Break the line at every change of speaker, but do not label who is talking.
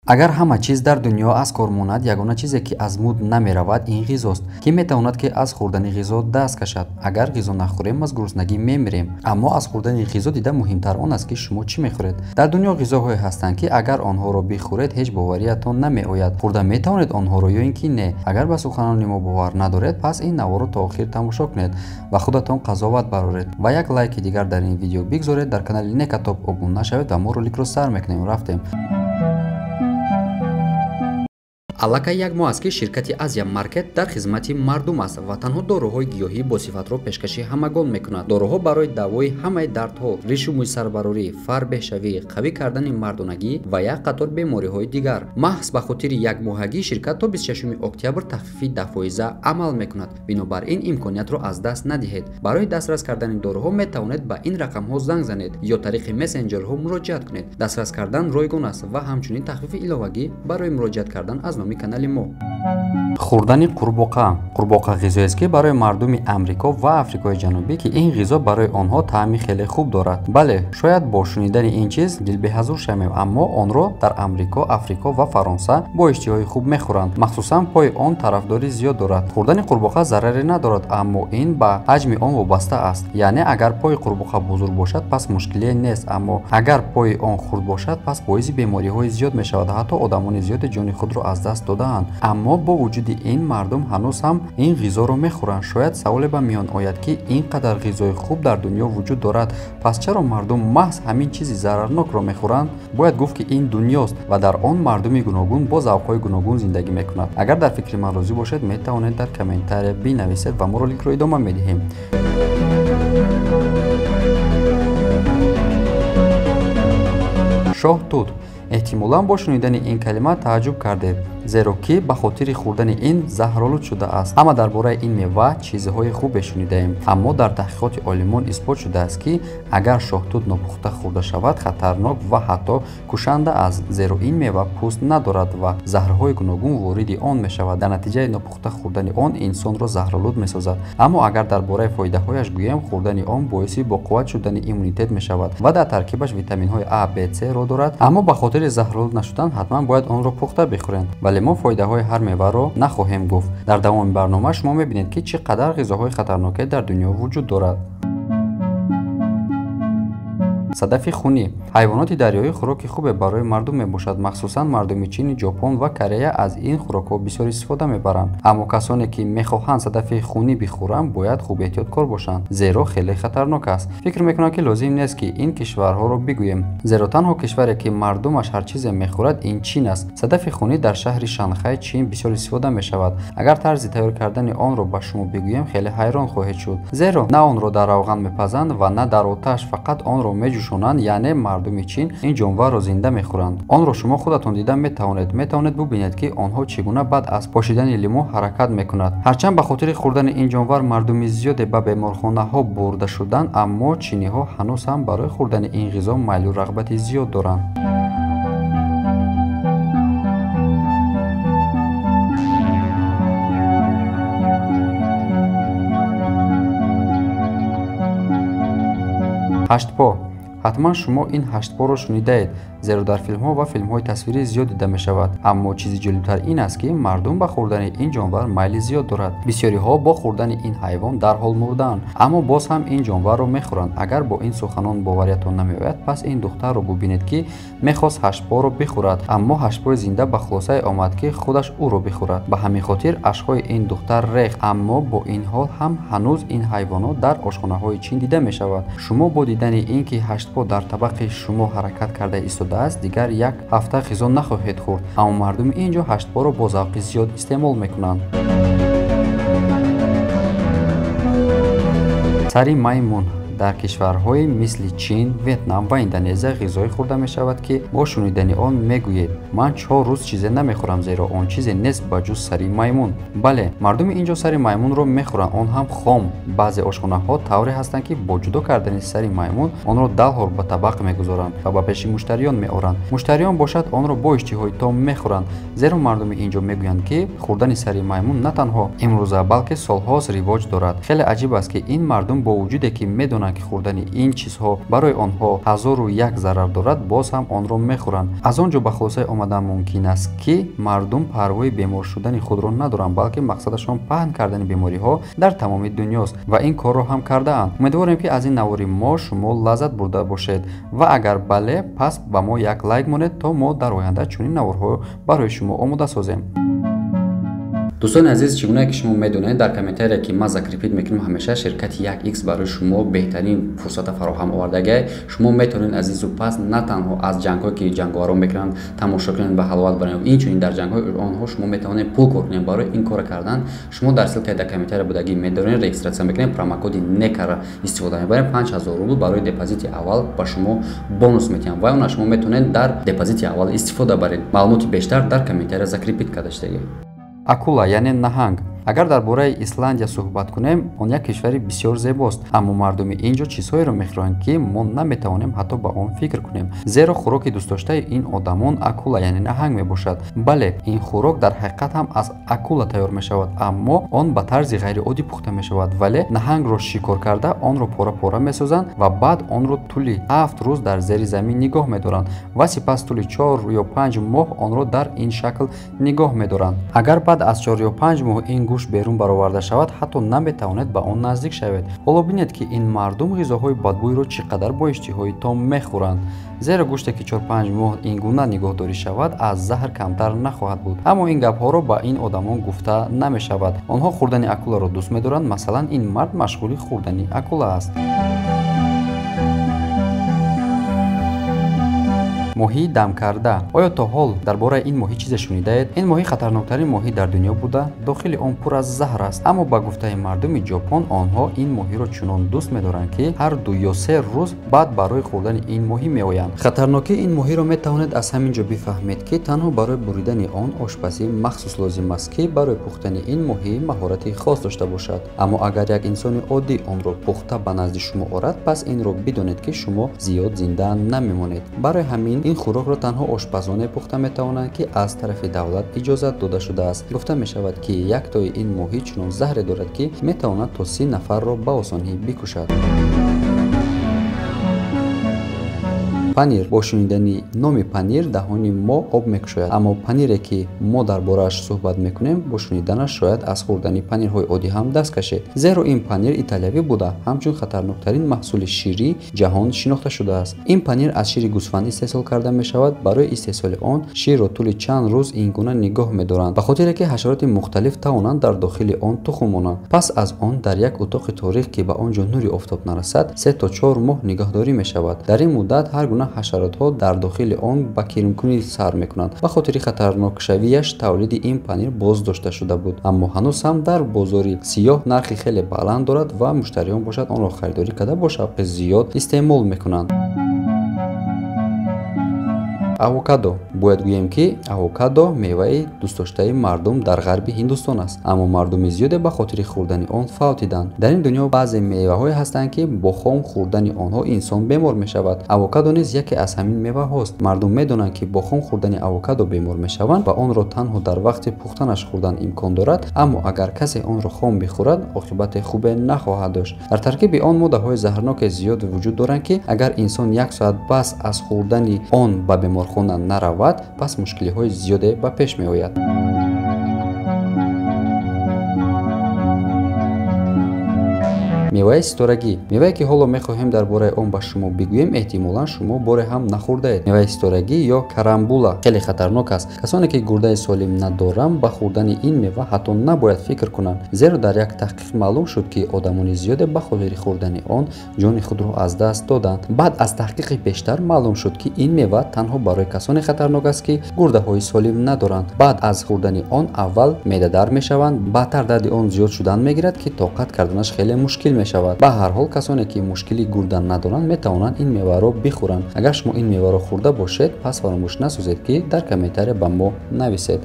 Агар ҳама чиз дар дунё аз кор монад, ягона чизе ки аз муд намеравад ин ғизост, ки метавонад ки аз хӯрдани ғизо даст кашад. Агар ғизо нахӯрем, аз гуруснагӣ мемирем. Аммо аз хӯрдани ғизо дида муҳимтар он аст, ки шумо чӣ мехӯред. Дар дунё ғизоҳое ҳастанд, ки агар онҳоро бихӯред, ҳеҷ бовариятон намеояд. Хӯрда метавонед онҳоро ё ин ки не. Агар ба суханони мо бовар надоред, пас ин наворро то охир тамошо кунед ва худатон қазоват бароред ва як лайки дигар дар ин видео бигзоред. Дар канали Некатоп обуна шавед ва мо роликро сар мекунем. Рафтем. Аллакай як моҳ аст, ки ширкати Азия Маркет дар хизмати мардум аст ва танҳо доруҳои гиёҳӣ бо сифатро пешкаши ҳамагон мекунад. Доруҳо барои давои ҳамаи дардҳо, ришу мӯйсарбарорӣ, фарбеҳшавӣ, қавӣ кардани мардонагӣ ва як қатор бемориҳои дигар. Маҳз ба хотири якмоҳагӣ ширкат то 26 октябр тахфифи 10% амал мекунад. Бинобар ин имкониятро аз даст надиҳед. Барои дастрас кардани доруҳо метавонед ба ин рақамҳо занг занед ё тариқи мессенҷерҳо муроҷиат кунед. Дастрас кардан ройгон аст ва ҳамчунин тахфифи иловагӣ барои муроҷиат кардан аз номи канали мо. Хӯрдани қурбоқа. Қурбоқа ғизоест, ки барои мардуми Амрико ва Африкои Ҷанубӣ, ки ин ғизо барои онҳо таъми хеле хуб дорад. Бале, шояд бо шунидани ин чиз дилбеҳазур шавем, аммо онро дар Амрико, Африко ва Фаронса бо иштиҳои хуб мехӯранд. Махсусан пои он тарафдори зиёд дорад. Хӯрдани қурбоқа зараре надорад, аммо ин ба ҳаҷми он вобаста аст. Яъне агар пои қурбоқа бузург бошад, пас мушкилие нест, аммо агар пои он хурд бошад, пас боиси бемориҳои зиёд мешавад. Ҳатто одамони зиёде ҷони худро аз даст додаанд. Аммо бо вуҷуди ин мардум ҳанӯз ҳам ин ғизоро мехӯранд. Шояд саволе ба миён ояд, ки ин қадар ғизои хуб дар дунё вуҷуд дорад, пас чаро мардум маҳз ҳамин чизи зарарнокро мехӯранд? Бояд гуфт, ки ин дунёст ва дар он мардуми гуногун бо завқҳои гуногун зиндагӣ мекунад. Агар дар фикри ман розӣ бошед, метавонед дар комментария бинависед ва мо роликро идома медиҳем. Шоҳтут. Эҳтимолан бо шунидани ин калима тааҷҷуб кардед, зеро ки ба хотири хӯрдани ин заҳролуд шудааст. Ҳама дар бораи ин мева чизҳои хубе шунидаем, аммо дар таҳқиқоти олимон исбот шудааст, ки агар шоҳтут нопухта хӯрда шавад, хатарнок ва ҳатто кушанда аст, зеро ин мева пӯст надорад ва заҳрҳои гуногун вориди он мешавад. Дар натиҷаи нопухта хӯрдани он инсонро заҳролуд месозад. Аммо агар дар бораи фоидаҳояш гӯем, хӯрдани он боиси боқувват шудани иммунитет мешавад ва дар таркибаш витаминҳои А, Б, С ро дорад. Аммо ба хотири заҳролуд нашудан ҳатман бояд онро пухта бихӯрем. Вале мо фоидаҳои ҳар меваро нахоҳем гуфт. Дар давоми барнома шумо мебинед, ки чӣ қадар ғизоҳои хатарноке дар дунё вуҷуд дорад. Садафи хунӣ. Ҳайвоноти дарёӣ хӯроки хубе барои мардум мебошад. Махсусан мардуми Чин, Ҷопон ва Корея аз ин хӯрокҳо бисёр истифода мебаранд. Аммо касоне ки мехоҳанд садафи хунӣ бихӯранд, бояд хуб эҳтиёткор бошанд, зеро хеле хатарнок аст. Фикр мекунам, ки лозим нест, ки ин кишварҳоро бигӯем, зеро танҳо кишваре, ки мардумаш ҳар чизе мехӯрад, ин Чин аст. Садафи хунӣ дар шаҳри Шанхай, Чин бисёр истифода мешавад. Агар тарзи тайёр кардани онро ба шумо бигӯем, хеле ҳайрон хоҳед шуд, зеро на онро дар равған мепазанд ва на дар оташ, фақат онро меҷӯшонанд. Яъне мардуми Чин ин ҷонварро зинда мехӯранд. Онро шумо худатон дида метавонед. Метавонед бубинед, ки онҳо чӣ гуна баъд аз пошидани лимӯ ҳаракат мекунад. Ҳарчанд ба хотири хӯрдани ин ҷонвар мардуми зиёде ба беморхонаҳо бурда шуданд, аммо чиниҳо ҳанӯз ҳам барои хӯрдани ин ғизо майлу рағбати зиёд доранд. Ҳаштпо. Ҳатман шумо ин ҳаштпоро шунидаед, зеро дар филмҳо ва филмҳои тасвирӣ зиёд дида мешавад. Аммо чизи ҷолибтар ин аст, ки мардум ба хӯрдани ин ҷонвар майли зиёд дорад. Бисёриҳо бо хӯрдани ин ҳайвон дарҳол мурдаанд, аммо боз ҳам ин ҷонварро мехӯранд. Агар бо ин суханон бовариятон намеояд, пас ин духтарро бубинед, ки мехост ҳаштпоро бихӯрад, аммо ҳаштпои зинда ба хулосае омад, ки худаш ӯро бихӯрад. Ба ҳамин хотир ашкҳои ин духтар рехт. Аммо бо ин ҳол ҳам ҳанӯз ин ҳайвонот дар ошхонаҳои Чин дида мешавад. Шумо бо дидани ин ки ҳаштпо дар табақи шумо ҳаракат карда истодааст, дигар як ҳафта ғизо нахоҳед хӯрд. Аммо мардуми ин ҷо ҳаштпоро бо завқи зиёд истеъмол мекунанд. Сари маймун. Дар кишварҳои мисли Чин, Ветнам ва Индонезия ғизое хӯрда мешавад, ки бо шунидани он мегӯед: ман 4 рӯз чизе намехӯрам, зеро он чизе нест ба ҷуз сари маймун. Бале, мардуми ин ҷо сари маймунро мехӯранд, он ҳам хом. Баъзе ошхонаҳо тавре ҳастанд, ки бо ҷудо кардани сари маймун онро далҳол ба табақ мегузоранд ва ба пеши муштариён меоранд. Муштариён бошад онро бо иштиҳои том мехӯранд, зеро мардуми ин ҷо мегӯянд, ки хӯрдани сари маймун на танҳо имрӯза, балки солҳост ривоҷ дорад. Хеле аҷиб аст, ки ин мардум бо вуҷуде ки медонанд, медонанд, ки хӯрдани ин чизҳо барои онҳо 1001 зарар дорад, боз ҳам онро мехӯранд. Аз он ҷо ба хулосае омадан мумкин аст, ки мардум парвои бемор шудани худро надоранд, балки мақсадашон паҳн кардани бемориҳо дар тамоми дунёст ва ин корро ҳам кардаанд. Умедворем, ки аз ин навори мо шумо лаззат бурда бошед ва агар бале, пас ба мо як лайк монед, то мо дар оянда чунин наворҳо барои шумо омода созем. Дӯстони азиз, чӣ гуна ки шумо медонед, дар комментария, ки ман закрепить мекунам, ҳамеша ширкати 1x барои шумо беҳтарин фурсата фароҳам овардагай. Шумо метавонед, азизу пас, на танҳо аз ҷангҳое, ки ҷанговарон мекунанд, тамошо кунед ва ҳаловат баред, инчунин дар ҷангҳои онҳо шумо метавонед пул кор кунед. Барои ин кора кардан шумо дар ссылка и дар комментария будагӣ медоред, регистрация мекунед, промокоди некара истифода мебаред, 5000 рубл барои депозити аввал ба шумо бонус метиҳанд ва она шумо метавонед дар депозити аввал истифода баред. Маълумоти бештар дар комментария закрепить карда шудагӣ. Акула, яъне наҳанг. Агар дар бораи Исландия суҳбат кунем, он як кишвари бисёр зебост, аммо мардуми ин ҷо чизҳоеро мехӯранд, ки мо наметавонем ҳатто ба он фикр кунем, зеро хӯроки дӯстдоштаи ин одамон акула, яъне наҳанг мебошад. Бале, ин хӯрок дар ҳақиқат ҳам аз акула тайёр мешавад, аммо он ба тарзи ғайриоддӣ пухта мешавад. Вале наҳангро шикор карда, онро пора-пора месозанд ва баъд онро тӯли 7 рӯз дар зери замин нигоҳ медоранд ва сипас тӯли 4 ё 5 моҳ онро дар ин шакл нигоҳ медоранд. Агар баъд аз 4 ё 5 моҳ ин гӯшт берун бароварда шавад, ҳатто наметавонед ба он наздик шавед. Ҳоло бинед, ки ин мардум ғизоҳои бадбӯйро чӣ қадар бо иштиҳои том мехӯранд, зеро гӯште, ки 4-5 моҳ ин гуна нигоҳдорӣ шавад, аз заҳр камтар нахоҳад буд. Аммо ин гапҳоро ба ин одамон гуфта намешавад. Онҳо хӯрдани акуларо дӯст медоранд. Масалан, ин мард машғули хӯрдани акула аст. Моҳии дамкарда. Оё то ҳол дар бораи ин моҳӣ чизе шунидаед? Ин моҳӣ хатарноктарин моҳӣ дар дунё буда, дохили он пур аз заҳр аст. Аммо ба гуфтаи мардуми Ҷопон, онҳо ин моҳиро чунон дӯст медоранд, ки ҳар 2 ё 3 рӯз баъд барои хӯрдани ин моҳӣ меоянд. Хатарнокии ин моҳиро метавонед аз ҳамин ҷо бифаҳмед, ки танҳо барои буридани он ошпазии махсус лозим аст, ки барои пухтани ин моҳӣ маҳорати хос дошта бошад. Аммо агар як инсони оддӣ онро пухта ба назди шумо орад, пас инро бидонед, ки шумо зиёд зинда намемонед. Барои ҳамин ин хӯрокро танҳо ошпазоне пухта метавонанд, ки аз тарафи давлат иҷозат дода шудааст. Гуфта мешавад, ки яктои ин моҳӣ чунон заҳре дорад, ки метавонад то 30 нафарро ба осонӣ бикушад. Панир. Бо шунидани номи панир даҳони мо об мекушояд, аммо панире, ки мо дар борааш суҳбат мекунем, бо шуниданаш шояд аз хӯрдани панирҳои оддӣ ҳам даст кашед, зеро ин панир италиявӣ буда, ҳамчун хатарноктарин маҳсули ширии ҷаҳон шинохта шудааст. Ин панир аз шири гӯсфанд истеҳсол карда мешавад. Барои истеҳсоли он ширро тӯли чанд рӯз ин гуна нигоҳ медоранд, ба хотире ки ҳашароти мухталиф тавонанд дар дохили он тухм монанд. Пас аз он дар як утоқи торих, ки ба он ҷо нури офтоб нарасад, 3 то 4 моҳ нигаҳдорӣ мешавад. Дар ин муддат ҳар гуна ҳашаротҳо дар дохили он ба кирмкунӣ сар мекунанд. Ба хотири хатарнокшавияш тавлиди ин панир боздошта шуда буд, аммо ҳанӯз ҳам дар бозори сиёҳ нархи хеле баланд дорад ва муштариён бошад онро харидорӣ карда бо шавқи зиёд истеъмол мекунанд. Авокадо. Бояд гӯем, ки авокадо меваи дӯстдоштаи мардум дар ғарби Ҳиндустон аст, аммо мардуми зиёде ба хотири хӯрдани он фавтиданд. Дар ин дунё баъзе меваҳое ҳастанд, ки бо хом хӯрдани онҳо инсон бемор мешавад. Авокадо низ яке аз ҳамин меваҳост. Мардум медонанд, ки бо хом хӯрдани авокадо бемор мешаванд ва онро танҳо дар вақти пухтанаш хӯрдан имкон дорад, аммо агар касе онро хом бихӯрад, оқибати хубе нахоҳад дошт. Дар таркиби он моддаҳои заҳрноке зиёд вуҷуд доранд, ки агар инсон 1 соат бас аз хӯрдани он ба беморхона наравад, пас мушкилиҳои зиёде ба пеш меояд. Меваи ситорагӣ. Мевае, ки ҳоло мехоҳем дар бораи он ба шумо бигӯем, эҳтимолан шумо боре ҳам нахӯрдаед. Меваи ситорагӣ ё карамбула хеле хатарнок аст. Касоне, ки гурдаи солим надоранд, ба хӯрдани ин мева ҳатто набояд фикр кунанд, зеро дар як таҳқиқ маълум шуд, ки одамони зиёде ба хотири хӯрдани он ҷони худро аз даст доданд. Баъд аз таҳқиқи бештар маълум шуд, ки ин мева танҳо барои касоне хатарнок аст, ки гурдаҳои солим надоранд. Баъд аз хӯрдани он аввал меъдадард мешаванд, баъдтар дарди он зиёд шудан мегирад, ки тоқат карданаш хеле мушкил мешавад. Ба ҳар ҳол, касоне, ки мушкили гурда надоранд, метавонанд ин меваро бихӯранд. Агар шумо ин меваро хӯрда бошед, пас фаромӯш насозед, ки дар комментария ба мо нависед.